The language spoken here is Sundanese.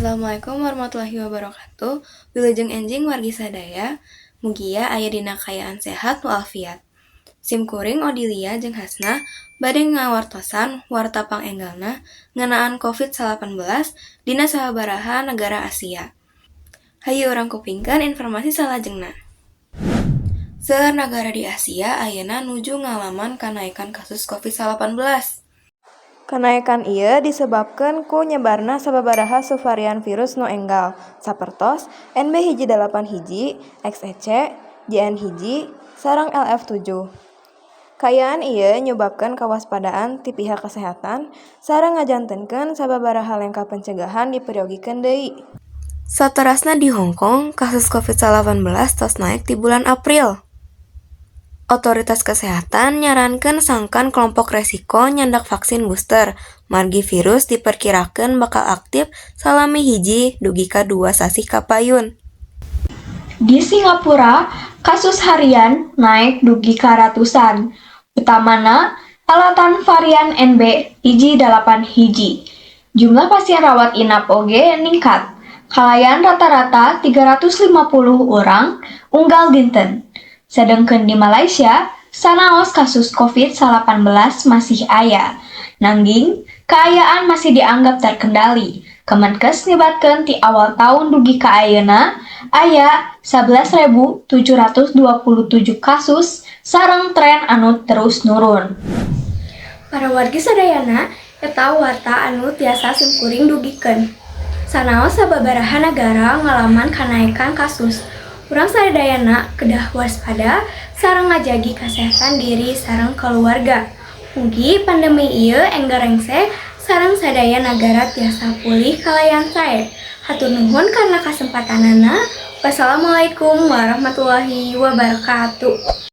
Assalamualaikum warahmatullahi wabarakatuh. Wilujeng enjing wargi sadaya, mugia aya dina kaayaan sehat walafiat. Sim kuring Odilia jeung Hasna bade ngawartosan warta pangenggalna ngeunaan Covid-19 dina sababaraha nagara Asia. Hayu urang kupingkeun informasi salajengna. Seueur nagara di Asia ayeuna nuju ngalaman kanaekan kasus Covid-19. Kanaekan ieu disebabkeun ku nyebarna sababaraha subvarian virus nu enggal, sapertos NB.1.8, XEC, JN.1, sareng LF7. Kaayaan ieu nyubabkeun kawaspadaan ti pihak kesehatan sareng ngajantenkeun sababaraha lengkah pencegahan diperyogikeun deui. Saterasna di Hong Kong, kasus Covid-19 tos naek ti bulan April. Otoritas kesehatan nyarankeun sangkan kelompok resiko nyandak vaksin booster, margi virus diperkirakeun bakal aktif salami 1 dugi ka 2 sasih kapayun. Di Singapura, kasus harian naek dugi ka ratusan, utamana alatan varian NB.1.8. Jumlah pasien rawat inap oge ningkat, kalayan rata-rata 350 urang unggal dinten. Sedengkeun di Malaysia, sanaos kasus COVID-19 masih aya, nanging kaayaan masih dianggap terkendali. Kemenkes nyebatkeun ti awal taun dugi ka ayeuna aya 11.727 kasus sareng tren anu terus nurun. Para wargi sadayana, eta warta anu tiasa simkuring dugikeun. Sanaos sababaraha nagara ngalaman kanaekan kasus, urang sadayana kedah waspada sareng ngajagi kasehatan diri sareng kaluarga. Mugi pandemi ieu enggal rengse sareng sadaya nagara tiasa pulih kalayan sae. Hatur nuhun kana kasempatanana. Wassalamualaikum warahmatullahi wabarakatuh.